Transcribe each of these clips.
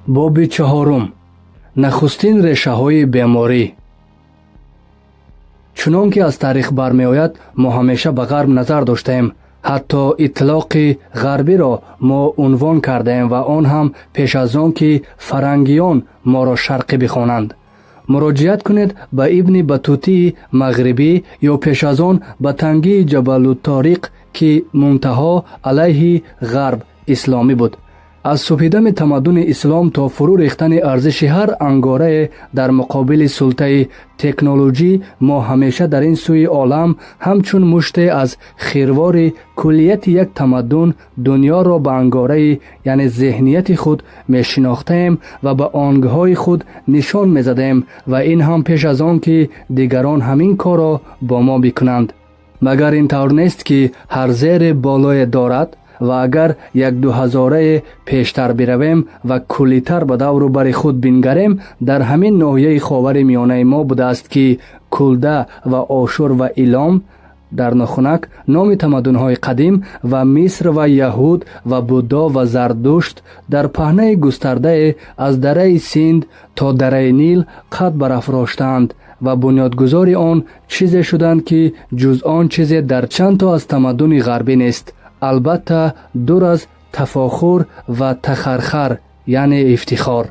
Боби чаҳорум: нахустин решаҳои беморӣ. Чунон ки аз таърих бармеояд, мо ҳамеша ба ғарб назар доштаем, ҳатто итлоқи ғарбиро мо унвон кардаем ва он ҳам пеш аз он ки фарангиён моро шарқӣ бихонанд. Муроҷиат кунед ба Ибни Батутии мағрибӣ ё пеш аз он ба тангии Ҷабалутториқ, ки мунтаҳо алайҳи ғарб исломӣ буд. Аз субҳидами тамаддуни ислом то фурӯ рехтани арзиши ҳар ангорае дар муқобили султаи технологӣ, мо ҳамеша дар ин сӯи олам ҳамчун муште аз хирвори куллияти як тамаддун дунёро ба ангораи, яъне зеҳнияти худ мешинохтаем ва ба онгҳои худ нишон мезадаем, ва ин ҳам пеш аз он ки дигарон ҳамин корро бо мо бикунанд. Магар ин тавр нест, ки ҳар зере болое дорад? Ва агар як-ду ҳазорае пештар биравем ва куллитар ба давру бари худ бингарем, дар ҳамин ноҳияи Ховари Миёнаи мо будааст, ки Кулда ва Ошур ва Илом дар нохунак номи тамаддунҳои қадим ва Миср ва Яҳуд ва Буддо ва Зардушт дар паҳнаи густардае аз дараи Синд то дараи Нил қад барафроштаанд ва бунёдгузори он чизе шуданд, ки ҷуз он чизе дар чанд то аз тамаддуни ғарбӣ нест, албатта дур аз тафохур ва тахархар, яъне ифтихор.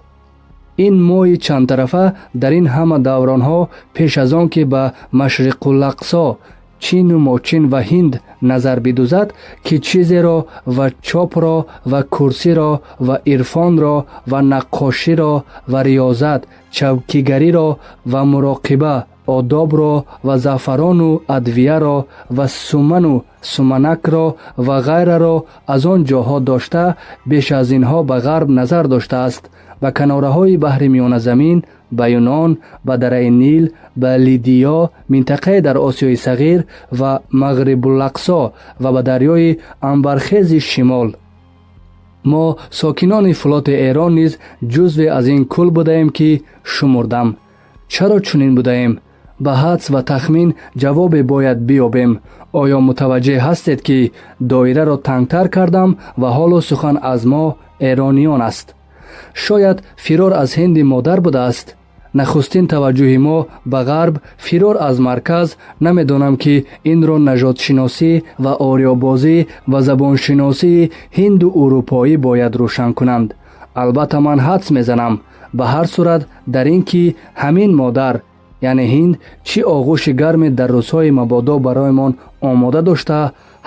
Ин мои чандтарафа дар ин ҳама давронҳо пеш аз он ки ба Машриқулақсо, Чину Мочин ва Ҳинд назар бидузад, ки чизеро ва чопро ва курсиро ва ирфонро ва наққоширо ва риёзат, чавкигариро ва муроқиба, одобро ва заъфарону адвияро ва суману суманакро ва ғайраро аз он ҷоҳо дошта, беш аз инҳо ба ғарб назар доштааст, ба канораҳои баҳри Миёназамин, ба Юнон, ба дараи Нил, ба Лидиё, минтақае дар Осиёи Сағир, ва Мағрибулақсо ва ба дарёи анбархези шимол. Мо сокинони флоти Эрон низ ҷузве аз ин кул будаем, ки шумурдам. Чаро чунин будаем? Ба ҳадс ва тахмин ҷавобе бояд биёбем. Оё мутаваҷҷеҳ ҳастед, ки доираро тангтар кардам ва ҳоло сухан аз мо эрониён аст? Шояд фирор аз Ҳинди модар будааст. Нахустин таваҷҷӯҳи мо ба ғарб фирор аз марказ. Намедонам, ки инро нажодшиносӣ ва ориёбозӣ ва забоншиносии ҳинду урупоӣ бояд рӯшан кунанд. Албатта ман ҳадс мезанам. Ба ҳар сурат, дар ин ки ҳамин модар, яъне Ҳинд, чӣ оғӯши гарме дар рӯзҳои мабодо бароямон омода дошта,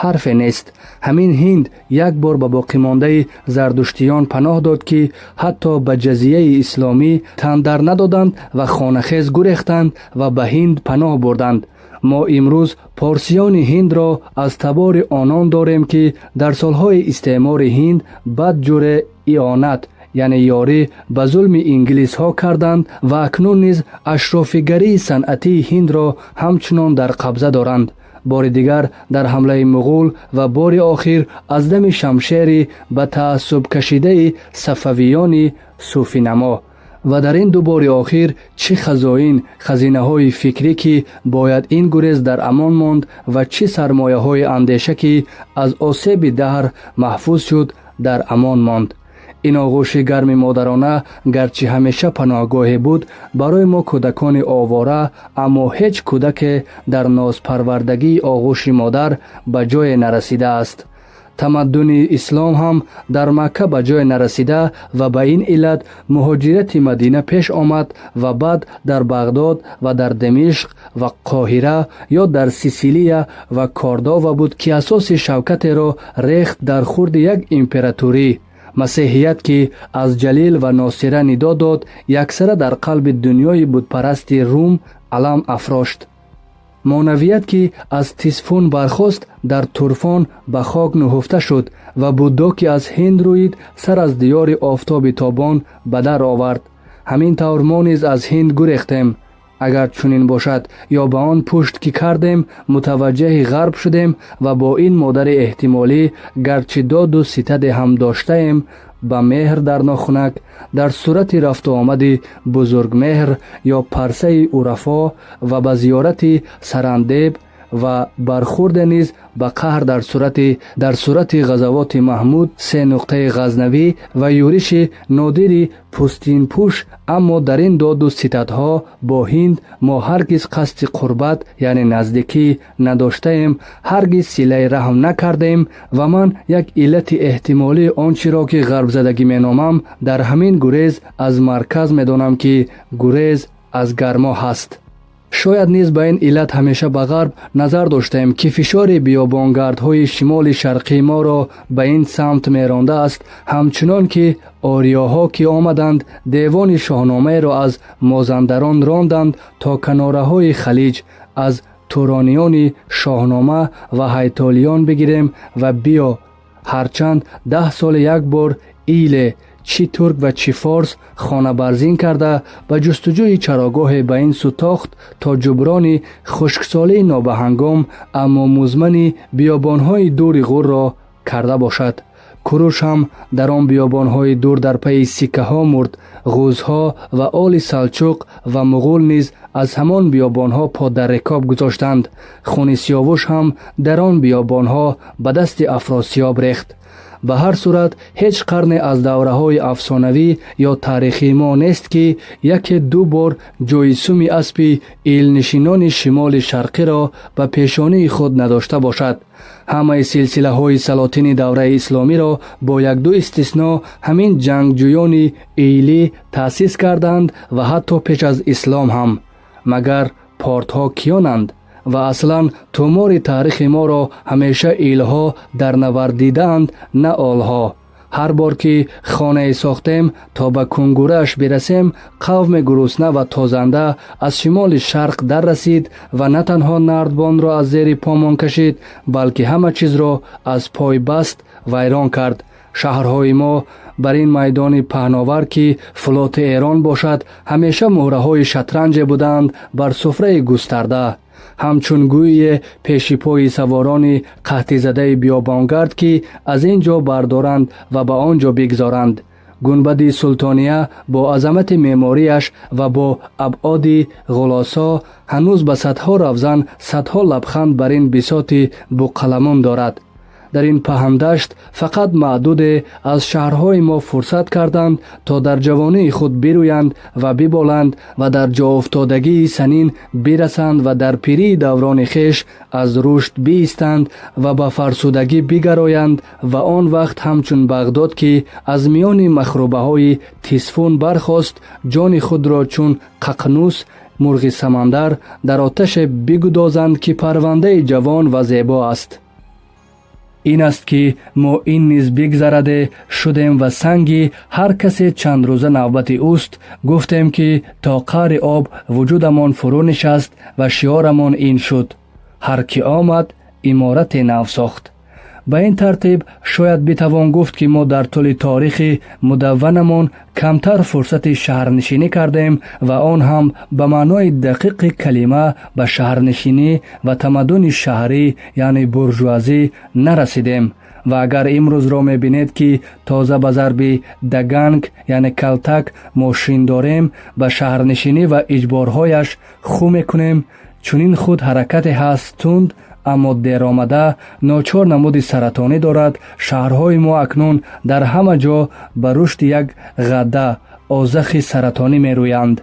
ҳарфе нест. Ҳамин Ҳинд як бор ба боқимондаи зардуштиён паноҳ дод, ки ҳатто ба ҷазияи исломӣ тан дар надоданд ва хонахез гурехтанд ва ба Ҳинд паноҳ бурданд. Мо имрӯз порсиёни ҳиндро аз табори онон дорем, ки дар солҳои истеъмори Ҳинд бад ҷуре ионат, яъне ёрӣ ба зулми инглисҳо карданд ва акнун низ ашрофигарии санъатии ҳиндро ҳамчунон дар қабза доранд. Бори дигар дар ҳамлаи муғул ва бори охир аз дами шамшери ба таассуб кашидаи сафавиёни суфинамо. Ва дар ин ду бори охир чӣ хазоин, хазинаҳои фикрӣ, ки бояд ин гурез дар амон монд, ва чӣ сармояҳои андеша, ки аз осеби даҳр маҳфуз шуд, дар амон монд. Ин оғӯши гарми модарона гарчи ҳамеша паноҳгоҳе буд барои мо кӯдакони овора, аммо ҳеҷ кӯдаке дар нозпарвардагии оғӯши модар ба ҷое нарасидааст. Тамаддуни ислом ҳам дар Макка ба ҷое нарасида ва ба ин иллат муҳоҷирати Мадина пеш омад ва баъд дар Бағдод ва дар Демишқ ва Қоҳира ё дар Сисилия ва Кордова буд, ки асоси шавкатеро рехт дар хурди як импературӣ. Масеҳият, ки аз Ҷалил ва Носира нидо дод, яксара дар қалби дунёи бутпарасти Рум алам афрошт. Монавият, ки аз Тисфун бархост, дар Турфон ба хок нуҳуфта шуд ва Буддо, ки аз Ҳинд рӯид, сар аз диёри офтоби тобон ба дар овард. Ҳамин тавр мо низ аз Ҳинд гурехтем, агар чунин бошад, ё ба он пушт ки кардем, мутаваҷҷеҳи ғарб шудем ва бо ин модари эҳтимолӣ гарчи доду ситаде ҳам доштаем, ба меҳр дар нохунак дар сурати рафту омади Бузургмеҳр ё парсаи урафо ва ба зиёрати Сарандеб Ва бархӯрде низ ба қаҳр дар сурати ғазавоти Маҳмуд се нуқтаи Ғазнавӣ ва юриши Нодири пӯстинпӯш. Аммо дар ин доду ситадҳо бо Ҳинд мо ҳаргиз қасди қурбат, яъне наздикӣ, надоштаем, ҳаргиз силаи раҳм накардем. Ва ман як иллати эҳтимолии он чиро, ки ғарбзадагӣ меномам, дар ҳамин гурез аз марказ медонам, ки гурез аз гармо ҳаст. Шояд низ ба ин иллат ҳамеша ба ғарб назар доштаем, ки фишори биёбонгардҳои шимоли шарқии моро ба ин самт мерондааст, ҳамчунон ки ориёҳо, ки омаданд, девони Шоҳномаеро аз Мозандарон ронданд то канораҳои Халиҷ. Аз турониёни Шоҳнома ва ҳайтолиён бигирем ва биё, ҳарчанд 10 соли як бор иле, чӣ турк ва чӣ форс, хонабарзин карда, ба ҷустуҷӯи чарогоҳе ба ин сӯ тохт то ҷуброни хушксолии нобаҳангом, аммо музмани биёбонҳои дури Ғурро карда бошад. Куруш ҳам дар он биёбонҳои дур дар пайи сикаҳо мурд. Ғузҳо ва Оли Салчуқ ва муғул низ аз ҳамон биёбонҳо по дар рикоб гузоштанд. Хуни Сиёвуш ҳам дар он биёбонҳо ба дасти Афросиёб рехт. Ба ҳар сурат, ҳеҷ қарне аз давраҳои афсонавӣ ё таърихии мо нест, ки яке ду бор ҷои суми аспи илнишинони шимоли шарқиро ба пешонии худ надошта бошад. Ҳамаи силсилаҳои салотини давраи исломиро бо якду истисно ҳамин ҷангҷӯёни илӣ таъсис карданд ва ҳатто пеш аз ислом ҳам. Магар портҳо киёнанд? Ва аслан тумори таърихи моро ҳамеша илҳо дарнавардидаанд, на олҳо. Ҳар бор ки хонае сохтем, то ба кунгурааш бирасем, қавме гурусна ва тозанда аз шимоли шарқ дар расид ва на танҳо нардбонро аз зери помон кашид, балки ҳама чизро аз пой баст, вайрон кард. Шаҳрҳои мо бар ин майдони паҳновар, ки флоти Эрон бошад, ҳамеша муҳраҳои шатранҷе буданд бар суфраи густарда, ҳамчун гӯие пеши пои саворони қаҳтизадаи биёбонгард, ки аз ин ҷо бардоранд ва ба он ҷо бигзоранд. Гунбади Султония бо азамати меъморияш ва бо абъоди ғулосо ҳанӯз ба садҳо равзан, садҳо лабханд бар ин бисоти буқаламун дорад. Дар ин паҳндашт фақат маъдуде аз шаҳрҳои мо фурсат карданд, то дар ҷавонии худ бирӯянд ва биболанд ва дар ҷоофтодагии санин бирасанд ва дар пирии даврони хеш аз рушд биистанд ва ба фарсудагӣ бигароянд. Ва он вақт ҳамчун Бағдод, ки аз миёни махрубаҳои Тисфун бархост, ҷони худро чун қақнус, мурғи самандар, дар оташе бигудозанд, ки парвандаи ҷавон ва зебо аст. Ин аст, ки мо ин низ бигзараде шудем ва санги ҳар касе чанд рӯза навбати ӯст, гуфтем, ки то қаъри об вуҷудамон фурӯ нишаст ва шиорамон ин шуд: «Ҳар ки омад, иморате нав сохт». Ба ин тартиб, шояд битавон гуфт, ки мо дар тӯли таърихи мудавванамон камтар фурсати шаҳрнишинӣ кардем ва он ҳам ба маънои дақиқи калима ба шаҳрнишинӣ ва тамаддуни шаҳрӣ, яъне буржуазӣ, нарасидем. Ва агар имрӯзро мебинед, ки тоза ба зарби даганг, яъне калтак, мошин дорем, ба шаҳрнишинӣ ва иҷборҳояш хӯ мекунем, чунин худ ҳаракате ҳаст тунд, аммо деромада, ночор намуди саратонӣ дорад. Шаҳрҳои мо акнун дар ҳама ҷо ба рушди як ғадда, озахи саратонӣ мерӯянд,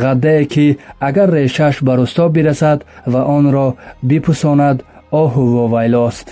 ғаддае, ки агар решааш ба русто бирасад ва онро бипусонад, оҳу вовайлост.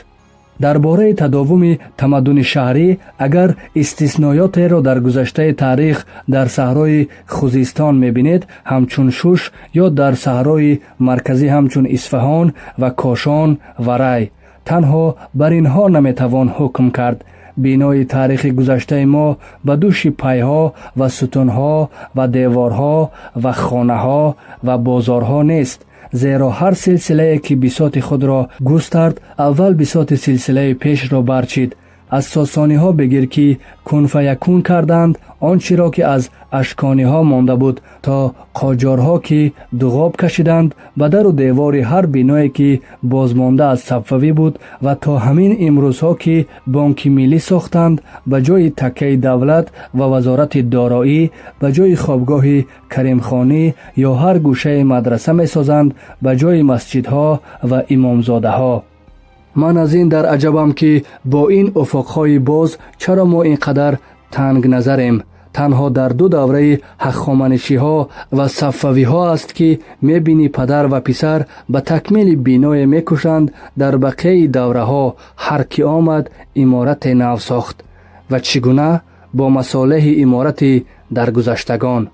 Дар бораи тадовуми тамаддуни шаҳрӣ, агар истисноётеро дар гузаштаи таърих дар саҳрои Хузистон мебинед, ҳамчун Шуш, ё дар саҳрои марказӣ, ҳамчун Исфаҳон ва Кошон ва Рай, танҳо бар инҳо наметавон ҳукм кард. Бинои таърихи гузаштаи мо ба дӯши пайҳо ва сутунҳо ва деворҳо ва хонаҳо ва бозорҳо нест, зеро ҳар силсилае, ки бисоти худро густард, аввал бисоти силсилаи пешро барчид. Аз Сосониҳо бигир, ки кунфаякун карданд он чиро, ки аз Ашкониҳо монда буд, то Қоҷорҳо, ки дуғоб кашиданд ба дару девори ҳар биное, ки бозмонда аз Сафавӣ буд, ва то ҳамин имрӯзҳо, ки Бонки Миллӣ сохтанд ба ҷои таккаи давлат ва Вазорати дороӣ, ба ҷои хобгоҳи Каримхонӣ, ё ҳар гӯшаи мадраса месозанд ба ҷои масҷидҳо ва имомзодаҳо. Ман аз ин дар аҷабам, ки бо ин уфуқҳои боз чаро мо ин қадар тангназарем. Танҳо дар ду давраи Ҳахоманишиҳо ва Сафавиҳо аст, ки мебинӣ падар ва писар ба такмили биное мекӯшанд. Дар бақияи давраҳо ҳар ки омад, иморате нав сохт. Ва чӣ гуна? Бо масолеҳи иморати даргузаштагон,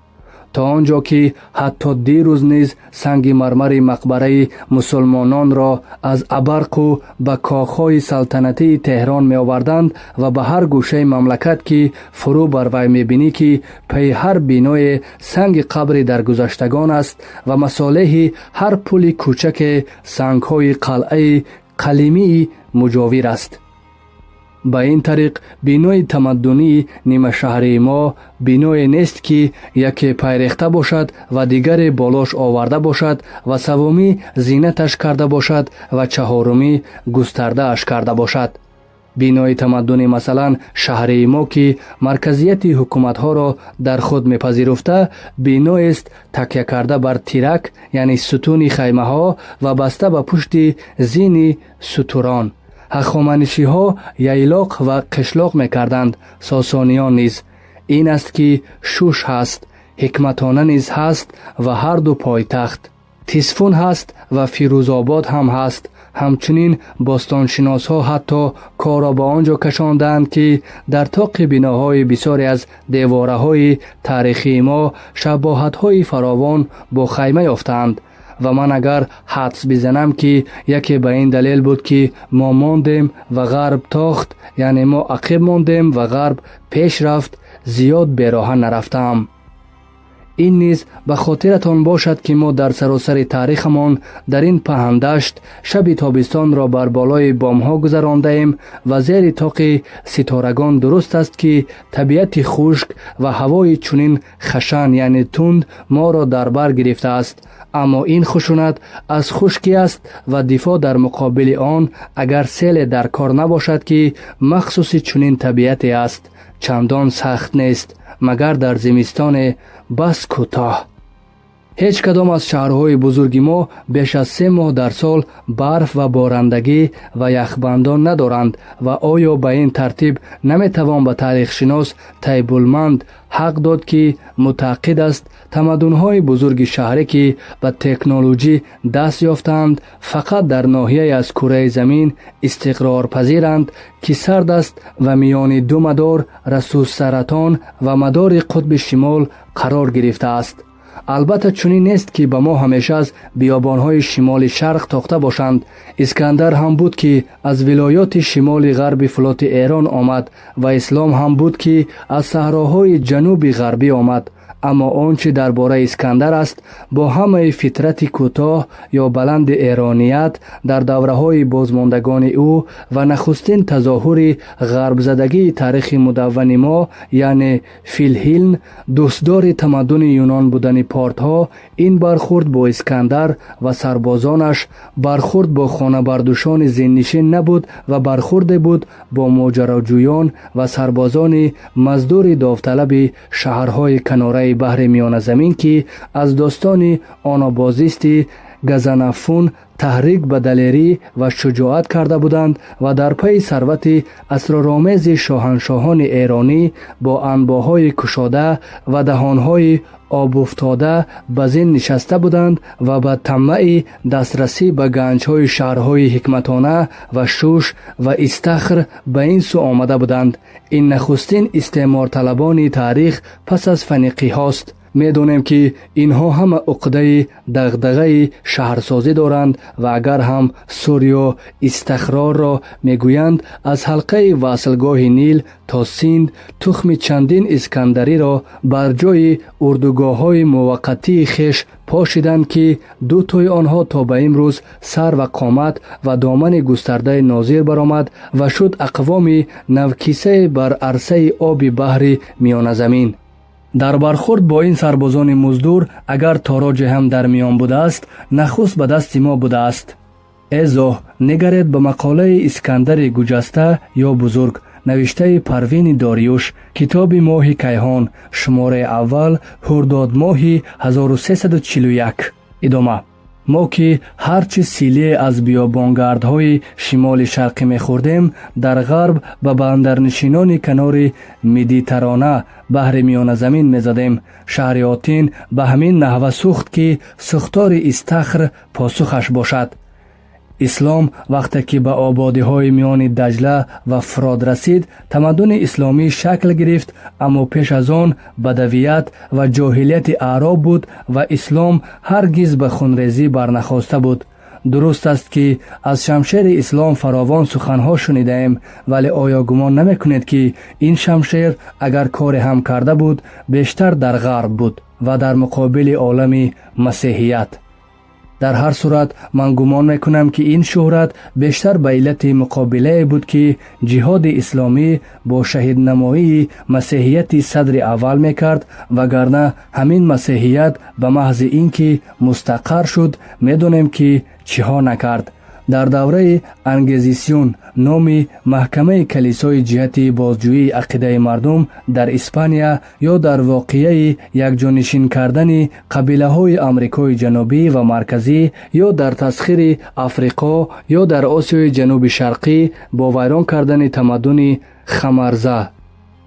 то он ҷо ки ҳатто дирӯз низ санги мармари мақбараи мусулмононро аз Абарқу ба кохҳои салтанатии Теҳрон меоварданд. Ва ба ҳар гӯшаи мамлакат ки фурӯ бар вай, мебинӣ, ки пайи ҳар биное санги қабри даргузаштагон аст ва масолеҳи ҳар пули кӯчаке сангҳои қалъаи қалимии муҷовир аст. Ба ин тариқ, бинои тамаддунии нимашаҳрии мо биное нест, ки яке пайрехта бошад ва дигаре болош оварда бошад ва севумӣ зинаташ карда бошад ва чаҳорумӣ густардааш карда бошад. Бинои тамаддуни, масалан, шаҳрии мо, ки марказияти ҳукуматҳоро дар худ мепазируфта, биноест такя карда бар тирак, яъне сутуни хаймаҳо, ва баста ба пушти зини сутурон. Ҳахоманишиҳо яйлоқ ва қишлоқ мекарданд, Сосониён низ. Ин аст, ки Шуш ҳаст, Ҳикматона низ ҳаст ва ҳарду пойтахт Тисфун ҳаст ва Фирӯзобод ҳам ҳаст. Ҳамчунин бостоншиносҳо ҳатто корро ба он ҷо кашондаанд, ки дар тоқи биноҳои бисёре аз девораҳои таърихии мо шабоҳатҳои фаровон бо хайма ёфтаанд. Ва ман агар ҳадс бизанам, ки яке ба ин далел буд, ки мо мондем ва ғарб тохт, яъне мо ақиб мондем ва ғарб пеш рафт, зиёд бероҳа нарафтаам. Ин низ ба хотиратон бошад, ки мо дар саросари таърихамон дар ин паҳндашт шаби тобистонро бар болои бомҳо гузарондаем ва зери тоқи ситорагон. Дуруст аст, ки табиати хушк ва ҳавои чунин хашан, яъне тунд, моро дар бар гирифтааст, аммо ин хушунат аз хушкӣ аст ва дифоъ дар муқобили он, агар селе дар кор набошад, ки махсуси чунин табиате аст, чандон сахт нест, магар дар зимистоне бас кӯтоҳ. Ҳеҷ кадом аз шаҳрҳои бузурги мо беш аз 3 моҳ дар сол барф ва борандагӣ ва яхбандон надоранд. Ва оё ба ин тартиб наметавон ба таърихшинос Тайбулманд ҳақ дод, ки мутаъқид аст, тамаддунҳои бузурги шаҳрӣ, ки ба технологӣ даст ёфтаанд, фақат дар ноҳияе аз кураи замин истиқрорпазиранд, ки сард аст ва миёни ду мадор, Расусаратон ва мадори қутби шимол, қарор гирифтааст? Албатта, чунин нест, ки ба мо ҳамеша аз биёбонҳои шимоли шарқ тохта бошанд. Искандар ҳам буд, ки аз вилоёти шимоли ғарби флоти Эрон омад, ва Ислом ҳам буд, ки аз саҳроҳои ҷануби ғарбӣ омад. Аммо он чӣ дар бораи Искандар аст, бо ҳамаи фитрати кӯтоҳ ё баланди эроният дар давраҳои бозмондагони ӯ ва нахустин тазоҳури ғарбзадагии таърихи мудаввани мо, яъне Филҳилн, дӯстдори тамаддуни юнон будани портҳо, ин бархӯрд бо Искандар ва сарбозонаш бархӯрд бо хонабардӯшони зиннишин набуд ва бархӯрде буд бо моҷароҷӯён ва сарбозони маздури довталаби шаҳрҳои канораи баҳри Миёназамин, ки аз достони онобозисти Газанафун таҳрик ба далерӣ ва шуҷоат карда буданд ва дар пайи сарвати асроромези шоҳаншоҳони эронӣ бо анбоҳои кушода ва даҳонҳои обуфтода ба зин нишаста буданд ва ба тамаъи дастрасӣ ба ганҷҳои шаҳрҳои Ҳикматона ва Шуш ва Истахр ба ин сӯ омада буданд. Ин нахустин истеъморталабони таърих пас аз фаниқиҳост. Медонем, ки инҳо ҳама уқдаи дағдағаи шаҳрсозӣ доранд ва агар ҳам Суриё Истахрорро мегӯянд, аз ҳалқаи васлгоҳи Нил то Синд тухми чандин Искандариро бар ҷои урдугоҳҳои муваққатии хеш пошиданд, ки дутои онҳо то ба имрӯз сар ва қомат ва домани густардаи нозир баромад ва шуд ақвоми навкисае бар арсаи оби баҳри Миёназамин. Дар бархӯрд бо ин сарбозони муздур агар тороҷе ҳам дар миён будааст, нахуст ба дасти мо будааст. Эзоҳ, нигаред ба мақолаи Искандари гуҷаста ё бузург, навиштаи Парвини Дориюш, китоби Моҳи кайҳон, шумораи аввал, ҳурдодмоҳи 1341. Идома. Мо ки ҳарчи силие аз биёбонгардҳои шимоли шарқӣ мехӯрдем, дар ғарб ба бандарнишинони канори Медитарона, баҳри Миёназамин, мезадем. Шаҳри Отин ба ҳамин наҳва сӯхт, ки сӯхтори Истахр посухаш бошад. Ислом вақте ки ба ободиҳои миёни Даҷла ва Фурот расид, тамаддуни исломӣ шакл гирифт, аммо пеш аз он бадавият ва ҷоҳилияти аъроб буд ва ислом ҳаргиз ба хунрезӣ барнахоста буд. Дуруст аст, ки аз шамшери ислом фаровон суханҳо шунидаем, вале оё гумон намекунед, ки ин шамшер агар коре ҳам карда буд, бештар дар ғарб буд ва дар муқобили олами масеҳият? Дар ҳар сурат, ман гумон мекунам, ки ин шӯҳрат бештар ба иллати муқобилае буд, ки ҷиҳоди исломӣ бо шаҳиднамоии масеҳияти садри аввал мекард, вагарна ҳамин масеҳият ба маҳзи ин ки мустақар шуд, медонем, ки чиҳо накард. Дар давраи Ангезисиюн, номи маҳкамаи калисои ҷиҳати бозҷӯии ақидаи мардум дар Испания, ё дар воқеаи якҷонишин кардани қабилаҳои Амрикои Ҷанубӣ ва Марказӣ, ё дар тасхири Африқо, ё дар Осиёи Ҷануби Шарқӣ бо вайрон кардани тамаддуни Хамарза.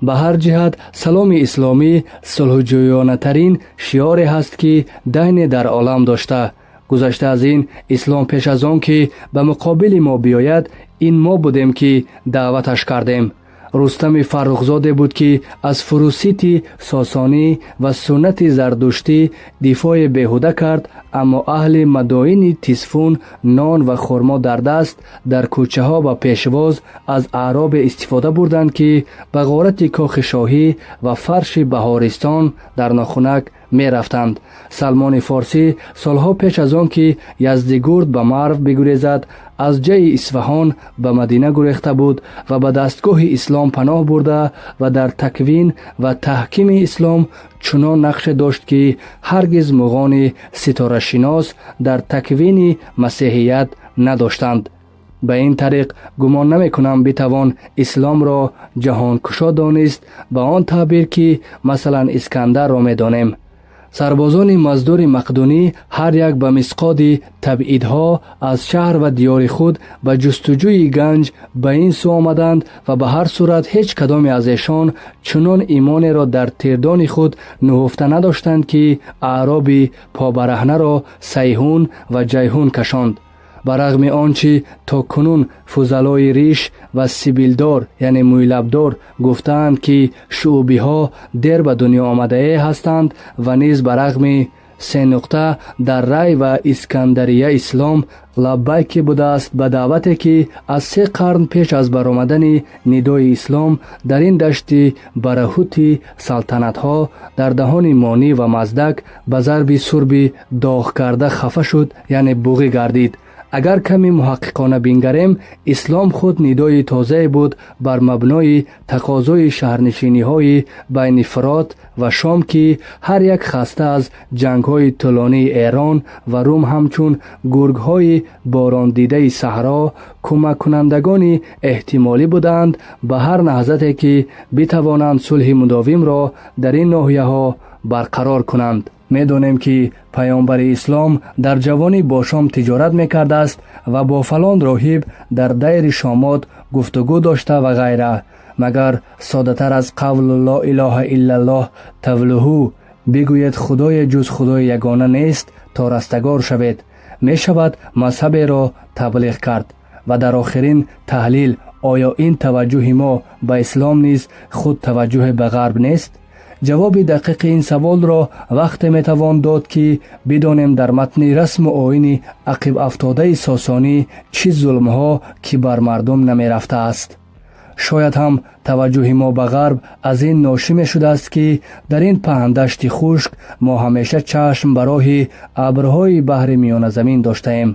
Ба ҳар ҷиҳат, саломи исломӣ сулҳҷӯёнатарин шиёре ҳаст, ки дайне дар олам дошта. Гузашта аз ин, ислом пеш аз он ки ба муқобили мо биёяд, ин мо будем, ки даъваташ кардем. Рустами Фаррухзоде буд, ки аз фурусити сосонӣ ва суннати зардуштӣ дифои беҳуда кард, аммо аҳли Мадоини Тисфун нон ва хурмо дар даст дар кӯчаҳо ба пешвоз аз аъробе истифода бурданд, ки ба ғорати кохи шоҳӣ ва фарши баҳористон дар нохунак мерафтанд. Салмони Форсӣ солҳо пеш аз он ки Яздигурд ба Марв бигурезад, аз ҷайи Исфаҳон ба Мадина гурехта буд ва ба дастгоҳи ислом паноҳ бурда ва дар таквин ва таҳкими ислом чунон нақше дошт, ки ҳаргиз муғони ситорашинос дар таквини масеҳият надоштанд. Ба ин тариқ, гумон намекунам битавон исломро ҷаҳонкушо донист ба он таъбир, ки масалан Искандарро медонем. Сарбозони маздури мақдунӣ ҳар як ба мисқоди табъидҳо аз шаҳр ва диёри худ ба ҷустуҷӯи ганҷ ба ин сӯ омаданд ва ба ҳар сурат ҳеҷ кадоме аз эшон чунон имонеро дар тирдони худ нуҳуфта надоштанд, ки аъроби побараҳнаро Сайҳун ва Ҷайҳун кашонд. Ба рағми он чӣ то кунун фузалои риш ва сибилдор, яъне мӯйлабдор, гуфтаанд, ки шуъбиҳо дер ба дунё омадае ҳастанд, ва низ ба рағми се нуқта дар Рай ва Искандария ислом лаббайке будааст ба даъвате, ки аз 3 қарн пеш аз баромадани нидои ислом дар ин дашти бараҳути салтанатҳо дар даҳони Монӣ ва Маздак ба зарби сурби доғкарда хафа шуд, яъне буғӣ гардид. Агар каме муҳаққиқона бингарем, ислом худ нидои тозае буд бар мабнои тақозои шаҳрнишиниҳои байни Фирот ва Шом, ки ҳар як хаста аз ҷангҳои тӯлонии Эрон ва Рум ҳамчун гургҳои борондидаи саҳро кӯмаккунандагони эҳтимолӣ буданд ба ҳар наҳзате, ки битавонанд сулҳи мудовимро дар ин ноҳияҳо барқарор кунанд. Медонем, ки паёмбари ислом дар ҷавонӣ бо Шом тиҷорат мекардааст ва бо фалон роҳиб дар дайри Шомот гуфтугӯ дошта ва ғайра. Магар соддатар аз қавлу ло илоҳа иллаллоҳ тавлуҳу, бигӯед худое ҷуз худои ягона нест, то растагор шавед, мешавад мазҳаберо таблиғ кард? Ва дар охирин таҳлил, оё ин таваҷҷӯҳи мо ба ислом низ худ таваҷҷӯҳе ба ғарб нест? Ҷавоби дақиқи ин саволро вақте метавон дод, ки бидонем дар матни расму оини ақибафтодаи сосонӣ чӣ зулмҳо ки бар мардум намерафтааст. Шояд ҳам таваҷҷӯҳи мо ба ғарб аз ин ношӣ мешудааст, ки дар ин паҳндашти хушк мо ҳамеша чашм ба роҳи абрҳои баҳри Миёназамин доштаем.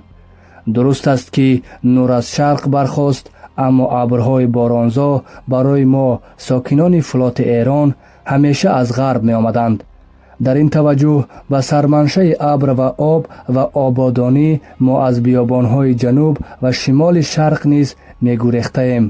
Дуруст аст, ки нур аз шарқ бархост, аммо абрҳои боронзо барои мо, сокинони флоти Эрон, ҳамеша аз ғарб меомаданд. Дар ин таваҷҷӯҳ ба сарманшаи абр ва об ва ободонӣ мо аз биёбонҳои ҷануб ва шимоли шарқ низ мегурехтаем,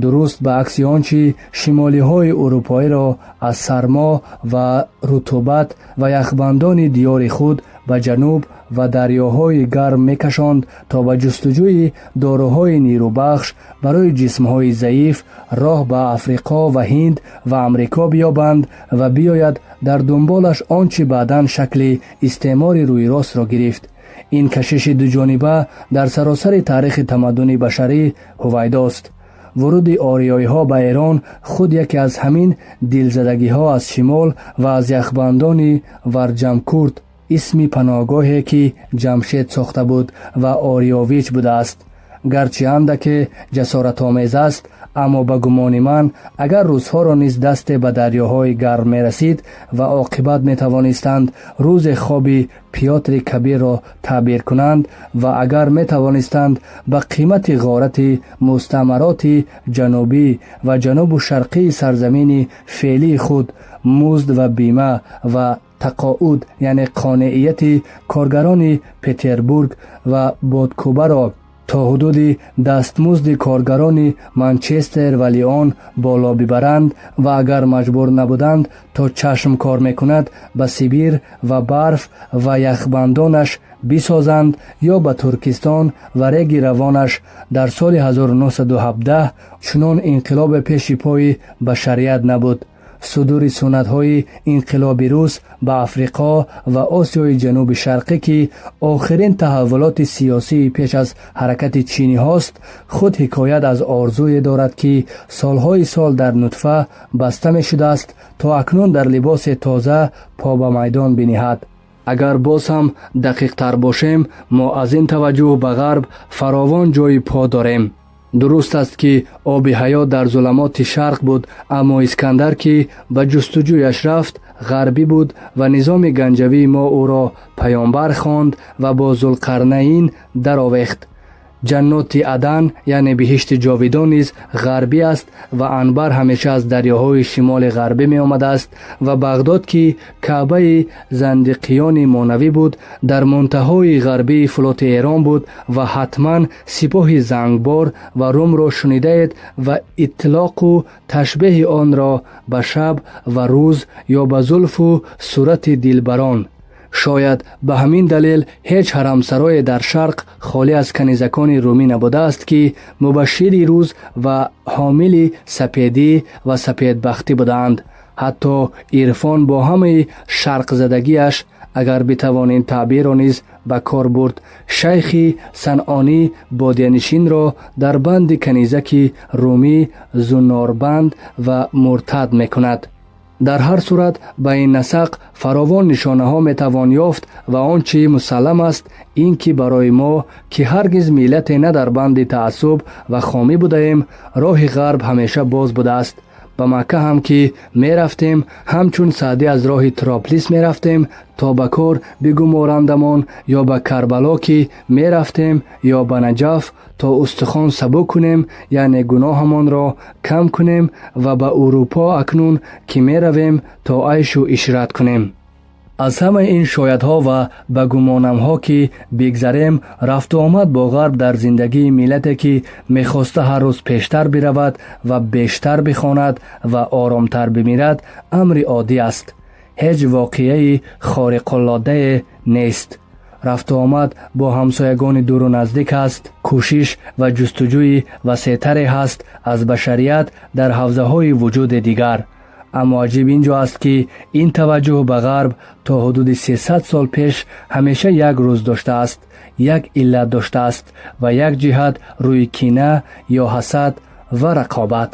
дуруст ба акси он чи шимолиҳои урупоиро аз сармо ва рутубат ва яхбандони диёри худ ба ҷануб ва дарёҳои гарм мекашонд, то ба ҷустуҷӯи доруҳои нерӯбахш барои ҷисмҳои заиф роҳ ба Африқо ва Ҳинд ва Амрико биёбанд ва биёяд дар дунболаш он чи баъдан шакли истеъмори рӯйростро гирифт. Ин кашиши дуҷониба дар саросари таърихи тамаддуни башарӣ ҳувайдост. Вуруди ориёиҳо ба Эрон худ яке аз ҳамин дилзадагиҳо аз шимол ва аз яхбандони Варҷамкурд, исми паноҳгоҳе ки Ҷамшед сохта буд, ва Ориёвич будааст. Гарчи андаке ҷасоратомез аст, аммо ба гумони ман, агар русҳоро низ дасте ба дарёҳои гарм мерасид ва оқибат метавонистанд рӯзе хоби Пётри Кабирро таъбир кунанд ва агар метавонистанд ба қимати ғорати мустаъмароти ҷанубӣ ва ҷанубу шарқии сарзамини феълии худ музд ва бима ва тақоуд, яъне қонеияти коргарони Петербург ва Бодкӯбаро то ҳудуди дастмузди коргарони Манчестер ва Лион боло бибаранд ва агар маҷбур набуданд то чашм кор мекунад ба Сибир ва барф ва яхбандонаш бисозанд ё ба Туркистон ва реги равонаш, дар соли 1917 чунон инқилобе пеши пои башарият набуд. Судури суннатҳои инқилоби рус ба Африқо ва Осиёи Ҷануби Шарқӣ, ки охирин таҳаввулоти сиёсии пеш аз ҳаракати чиниҳост, худ ҳикоят аз орзуе дорад, ки солҳои сол дар нутфа баста мешудааст, то акнун дар либосе тоза по ба майдон биниҳад. Агар боз ҳам дақиқтар бошем, мо аз ин таваҷҷӯҳ ба ғарб фаровон ҷои по дорем. Дуруст аст, ки оби ҳаёт дар зуламоти шарқ буд, аммо Искандар, ки ба ҷустуҷӯяш рафт, ғарбӣ буд ва низоми ганҷавии мо ӯро паёмбар хонд ва бо Зулқарнаин даровехт. Ҷанноти Адан, яъне биҳишти ҷовидон, низ ғарбӣ аст ва анбар ҳамеша аз дарёҳои шимоли ғарбӣ меомадааст ва Бағдод, ки Каъбаи зандиқиёни монавӣ буд, дар мунтаҳои ғарбии флоти Эрон буд ва ҳатман сипоҳи Зангбор ва Румро шунидаед ва итлоқу ташбеҳи онро ба шаб ва рӯз ё ба зулфу сурати дилбарон. Шояд ба ҳамин далел ҳеҷ ҳарамсарое дар шарқ холӣ аз канизакони румӣ набудааст, ки мубашшири рӯз ва ҳомили сапедӣ ва сапедбахтӣ будаанд. Ҳатто Ирфон бо ҳамаи шарқзадагиаш, агар битавон ин таъбирро низ ба кор бурд, шайхи санъонӣ бодиянишинро дар банди канизаки румӣ зуннорбанд ва муртад мекунад. Дар ҳар сурат, ба ин насақ фаровон нишонаҳо метавон ёфт ва он чи мусаллам аст, ин ки барои мо, ки ҳаргиз миллате на дар банди таассуб ва хомӣ будаем, роҳи ғарб ҳамеша боз будааст. Ба Макка ҳам ки мерафтем, ҳамчун Саъдӣ аз роҳи Троплис мерафтем, то ба кор бигуморандамон, ё ба Карбало ки мерафтем, ё ба Наҷаф, то устухон сабук кунем, яъне гуноҳамонро кам кунем, ва ба Урупо акнун ки меравем, то айшу ишрат кунем. Аз ҳамаи ин шоядҳо ва ба гумонамҳо ки бигзарем, рафтуомад бо ғарб дар зиндагии миллате, ки мехоста ҳар рӯз пештар биравад ва бештар бихонад ва оромтар бимирад, амри оддӣ аст. Ҳеҷ воқеаи хориқулоддае нест. Рафтуомад бо ҳамсоягони дуру наздик ҳаст, кӯшиш ва ҷустуҷӯи васеътаре ҳаст аз башарият дар ҳавзаҳои вуҷуди дигар. Аммо аҷиб ин ҷо аст, ки ин таваҷҷӯҳ ба ғарб то ҳудуди 300 сол пеш ҳамеша як рӯз доштааст, як иллат доштааст ва як ҷиҳат рӯи кина ё ҳасад ва рақобат.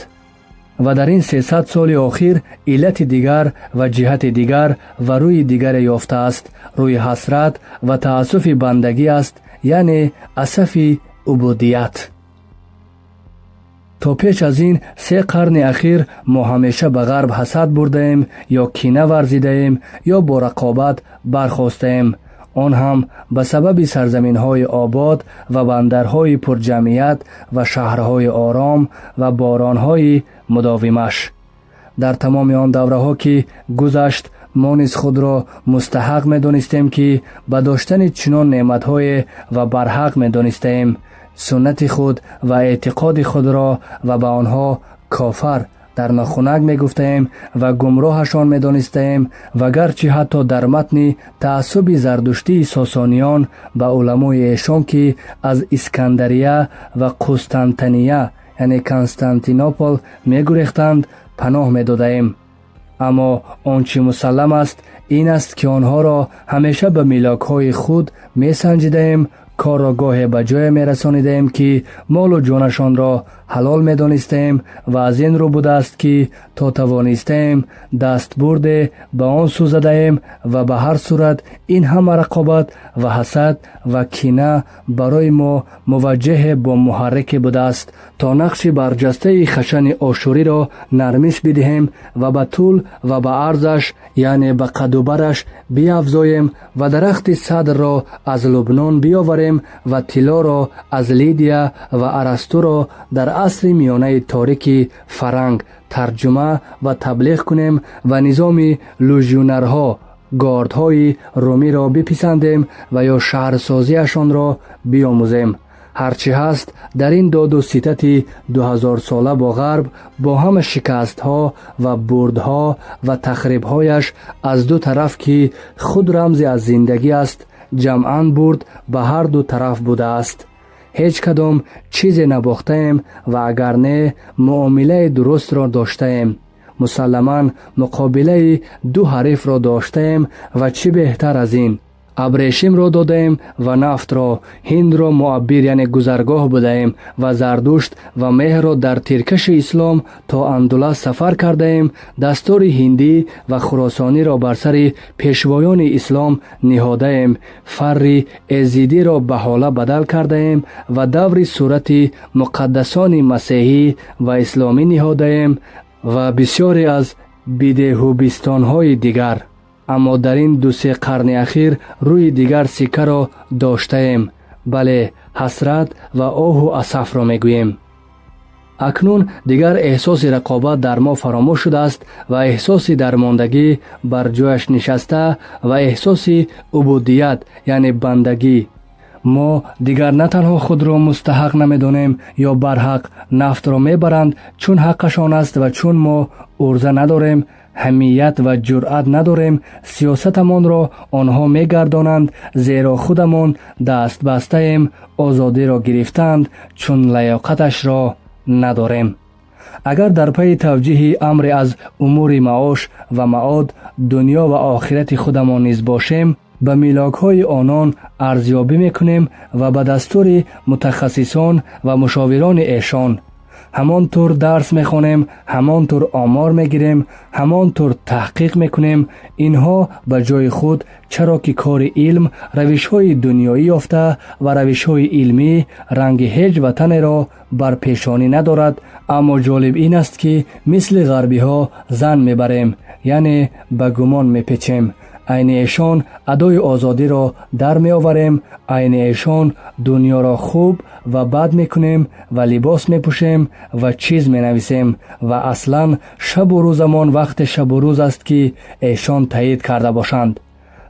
Ва дар ин 300 соли охир иллати дигар ва ҷиҳати дигар ва рӯи дигаре ёфтааст. Рӯи ҳасрат ва таассуфи бандагӣ аст, яъне асафи убудият. То пеш аз ин се қарни ахир мо ҳамеша ба ғарб ҳасад бурдаем ё кина варзидаем ё бо рақобат бархостаем, он ҳам ба сабаби сарзаминҳои обод ва бандарҳои пурҷамъият ва шаҳрҳои ором ва боронҳои мудовимаш. Дар тамоми он давраҳо, ки гузашт, мо низ худро мустаҳақ медонистем, ки ба доштани чунон неъматҳое ва барҳақ медонистаем суннати худ ва эътиқоди худро ва ба онҳо кофар дар нохунак мегуфтаем ва гумроҳашон медонистаем. Ва гарчи ҳатто дар матни таассуби зардуштии сосониён ба уламои эшон, ки аз Искандария ва Қустантания, яъне Константинопол, мегурехтанд, паноҳ медодаем, аммо он чӣ мусаллам аст, ин аст, ки онҳоро ҳамеша ба милокҳои худ месанҷидаем, корро гоҳе ба ҷое мерасонидаем, ки молу ҷонашонро ҳалол медонистаем. Ва аз ин рӯ будааст, ки то тавонистаем, дастбурде ба он сӯ задаем. Ва ба ҳар сурат ин ҳама рақобат ва ҳасад ва кина барои мо муваҷҷаҳе бо муҳаррике будааст, то нақши барҷастаи хашани ошӯриро нармиш бидиҳем ва ба тул ва ба арзаш, яъне ба қадубараш биафзоем ва дарахти садрро аз Лубнон биёварем ва тиллоро аз Лидия ва Арастуро дар асри миёнаи торики фаранг тарҷума ва таблиғ кунем ва низоми лужюнарҳо, гардҳои румиро биписандем ва ё шаҳрсозиашонро биомӯзем. Ҳарчи ҳаст, дар ин доду ситати дуҳазорсола бо ғарб, бо ҳама шикастҳо ва бурдҳо ва тахрибҳояш аз ду тараф, ки худ рамзе аз зиндагӣ аст, ҷамъан бурд ба ҳар ду тараф будааст. Ҳеҷ кадом чизе набохтаем ва агар не, муомилаи дурустро доштаем, мусалламан муқобилаи ду ҳарифро доштаем. Ва чӣ беҳтар аз ин? Абрешимро додаем ва нафтро, ҳиндро муаббир, яъне гузаргоҳ будаем ва Зардушт ва Меҳрро дар тиркаши ислом то Андулас сафар кардаем, дастури ҳиндӣ ва хуросониро бар сари пешвоёни ислом ниҳодаем, фарри эзидиро ба ҳола бадал кардаем ва даври сурати муқаддасони масеҳӣ ва исломӣ ниҳодаем ва бисёре аз бидеҳубистонҳои дигар. Аммо дар ин дусе қарни ахир рӯи дигар сиккаро доштаем. Бале, ҳасрат ва оҳу асафро мегӯем. Акнун дигар эҳсоси рақобат дар мо фаромӯш шудааст ва эҳсоси дармондагӣ бар ҷояш нишаста ва эҳсоси убудият, яъне бандагӣ. Мо дигар на танҳо худро мустаҳақ намедонем ё барҳақ нафтро мебаранд, чун ҳаққашон аст ва чун мо урза надорем, ҳамият ва ҷуръат надорем, сиёсатамонро онҳо мегардонанд, зеро худамон дастбастаем, озодиро гирифтаанд, чун лаёқаташро надорем. Агар дар пайи тавҷиҳи амре аз умури маош ва маод, дунё ва охирати худамон низ бошем, ба милокҳои онон арзёбӣ мекунем ва ба дастури мутахассисон ва мушовирони эшон ҳамон тур дарс мехонем, ҳамон тур омор мегирем, ҳамон тур таҳқиқ мекунем. Инҳо ба ҷои худ, чаро ки кори илм равишҳои дунёӣ ёфта ва равишҳои илмӣ ранги ҳеҷ ватанеро бар пешонӣ надорад. Аммо ҷолиб ин аст, ки мисли ғарбиҳо зан мебарем, яъне ба гумон мепечем, айни эшон адои озодиро дар меоварем, айни эшон дунёро хуб ва бад мекунем ва либос мепӯшем ва чиз менависем ва аслан шабу рӯзамон вақте шабу рӯз аст, ки эшон таъид карда бошанд,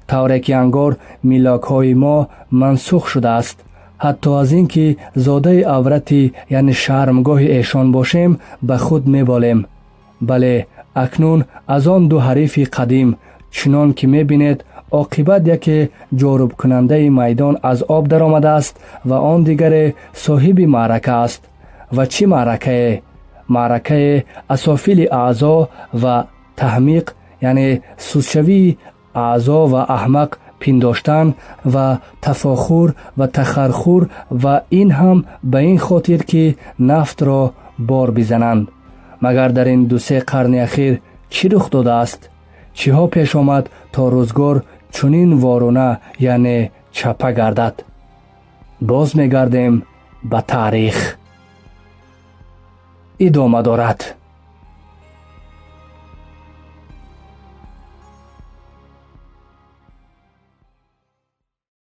тавре ки ангор милокҳои мо мансух шудааст. Ҳатто аз ин ки зодаи аврати, яъне шармгоҳи эшон бошем, ба худ меболем. Бале, акнун аз он ду ҳарифи қадим, чунон ки мебинед, оқибат яке ҷорубкунандаи майдон аз об даромадааст ва он дигаре соҳиби маърака аст. Ва чӣ маъракае! Маъракае асофили аъзо ва таҳмиқ, яъне сустшавии аъзо ва аҳмақ пиндоштан ва тафохур ва тахархур, ва ин ҳам ба ин хотир, ки нафтро бор бизананд. Магар дар ин 2-се қарни ахир чӣ рух додааст? Чиҳо пеш омад, то рӯзгор чунин ворона, яъне чапа гардад? Боз мегардем ба таърих. Идома дорад.